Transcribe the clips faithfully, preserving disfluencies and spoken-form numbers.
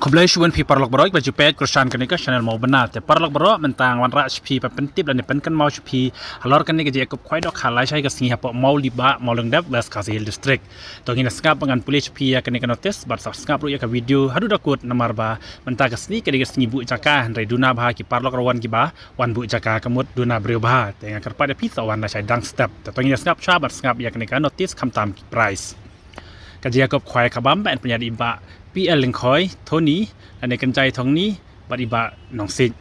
Khublei shibun phi paralok baroh ba ju peit kyrshan kane ka channel Mawbynna. Te paralok baroh, mynta nga wanrah sha phi ban pyntip lane pynkynmaw sha phi halor kane ka jaka kup khwai dohkha lashai ka sngi hapoh Mawlibah, Mawlyngdep, West Khasi Hills District. To ngin ïa sngap ba ngan pule sha phi ïa kane ka notice bad sa sngap ruh ïa ka video haduh da kut, namar ba mynta ka sngi ka dei ka sngi buh jaka, hynrei duna bha ki paralok ruh wan kiba wan buh jaka, ka mut duna briew bha. Te nga kyrpad ïa phi sa wan lashai dang step. Te to ngin ïa sngap shuwa bad sngap ïa kane ka notice khamtam ki prize. Ka jaka kup khwai kaba bam ba yn pynïaid da i Bah P L Lyngkhoi, Tony, lane Kynjai Thongni, bad i Bah Nongsiej,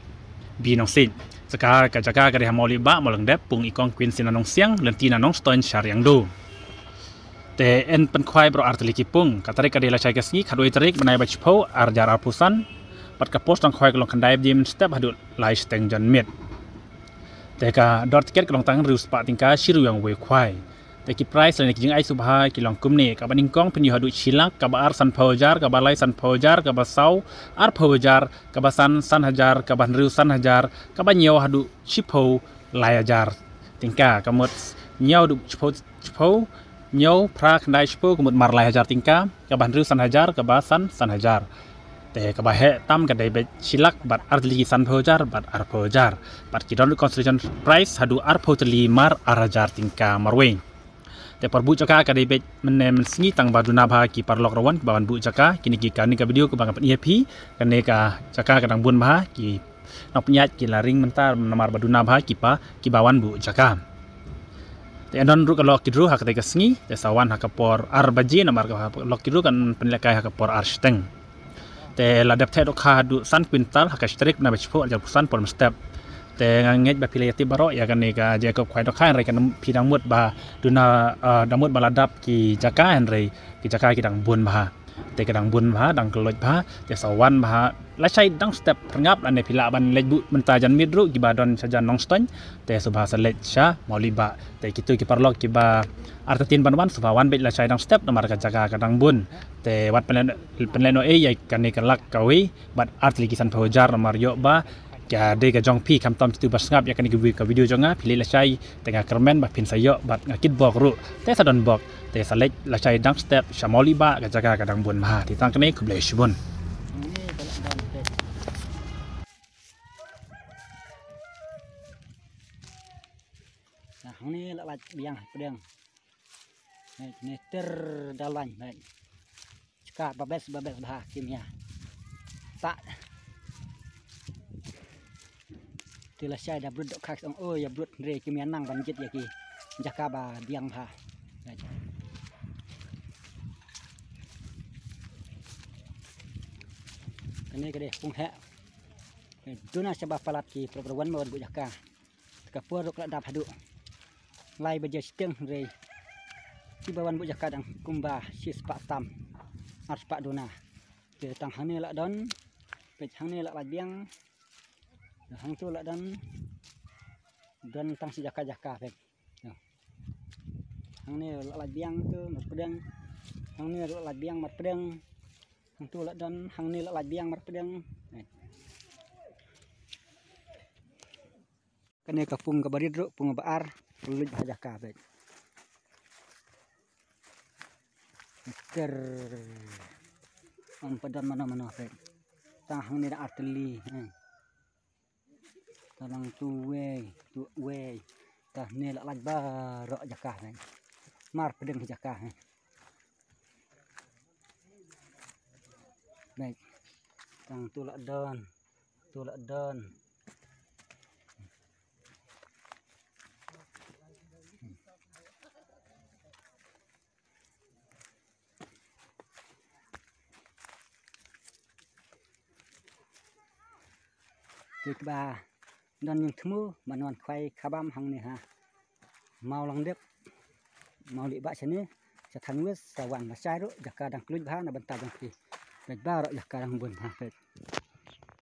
B Nongsiej. Jaka, ka jaka ka dei ha Mawlibah, Mawlyngdep, pung i Kong Queen Sina Nongsiang, lynti na Nongstoiñ, Shariang Do. Te yn pynkhwai baroh ar tylli ki pung. Ka tarik ka dei lashai ka sngi, khatwei tarik bnai ba shiphew, ar hajar arphew san. Bad ka post dang khwai ka long khyndai baje mynstep haduh lai shiteng janmiet. Te ka dor tiket ka long tang hynriew spah tyngka, shi ryngwiang wei khwai. Te ki prize lane ki jingai sngewbha ki long kumne: kaba nyngkong phin ïoh haduh shi lak, kaba ar sanphew hajar, kaba lai sanphew hajar, kaba saw arphew hajar, kaba san san hajar, kaba hynriew san hajar, kaba hynñiew haduh shiphew lai hajar tyngka. Ka mut hynñiew haduh shiphew, shiphew, hynñiew, phra, khyndai, shiphew, ka mut mar lai hajar tyngka, kaba hynriew san hajar, kaba san san hajar. Te kaba heh tam ka dei beit shi lak bad ar tylli ki sanphew hajar bad arphew hajar. Bad ki don ruh consolation prize haduh arphew tylli mar ar hajar tyngka marwei. Te por buh jaka ka dei beit mynne mynsngi tang ba duna bha ki paralok ruh wan kiba wan buh jaka. Kine ki kane ka video kaba nga pyni ïa phi, kane ka jaka ka dang bun bha, ki nongpynïaid ki la ring mynta namar ba duna bha ki pa kiba wan buh jaka. Te yn don ruh ka lucky draw ha katei ka sngi, te sa wan ha ka por ar baje namar ka lucky draw kan pynlehkai ha ka por ar shiteng. Te la dep theh dohkha haduh san kwintal ha ka shi tarik bnai ba shiphew, ar hajar arphew san, por mynstep. Te nga ngeit ba phi la ïatip baroh ïa kane ka jaka kup khwai dohkha, hynrei kan phi dang mut ba duna, ah, dang mut ba la dap ki jaka, hynrei ki jaka ki dang bun bha. Te ka dang bun bha, dang kylluid bha, te sa wan bha lashai dang step pyrngap, lane phi lah ban leit buh mynta janmiet ruh kiba don shajan Nongstoiñ, te sngewbha sa leit sha Mawlibah. Te kito ki paralok kiba artatien ban wan, sngewbha wan beit lashai dang step namar ka jaka ka dang bun. Te wat pynleh, pynlehnohei ïa kane ka lak kawei bad ar tylli ki sanphew hajar namar ïoh ba ka dei ka jong phi, khamtam kito ba sngap ïa kane ka vi-, ka video jong nga, phi leit lashai, te nga kyrmen ba phin sa ïoh bad nga kitbok ruh. Te sa don bok, te sa leit lashai dang step sha Mawlibah, ka jaka ka dang bun bha. Te tang kane, khublei shibun. Hangne la lait biang pdeng. Hangne ter da lain, hangne. Jaka babes, babes bha ki mia. Ta. Te lashai da brut dohkha, ong, oh, ïa brut, hynrei ki mia nang ban jied ïa ki jaka ba biang bha. Kane ka dei pung heh. Duna shaba palat ki paralok ba wan, wan buh jaka. Te ka por ruh ka la dap haduh lai baje shiteng, hynrei kiba wan buh jaka dang kumba shi spah tam, ar spah duna. Te tang hangne la don, peit hangne la lait biang. Hangto la don, don tang shi jaka jaka, peit. Hangne la lait biang to marpdeng. Hangne la lait biang marpdeng. Hangto la don, hangne la lait biang marpdeng. Kane ka pung kaba rit ruh, pung ba ar, kylluid bha jaka, peit. Ter. Ym pat don mano mano, peit. Tang hangne da ar tylli, eh. Tang tu wei, tu wei. Tang hangne la lait baroh jaka, peit. Marpdeng jaka, eh. Peit. Tang tu la don. Tu la don. Te kiba don ïing thmu ban wan khwai khabam hangne ha Mawlyngdep, Mawlibah shane, sha thaiñ West, sa wan lashai ruh, jaka dang kylluid bha na bynta jong phi. Peit baroh jaka dang bun bha, peit.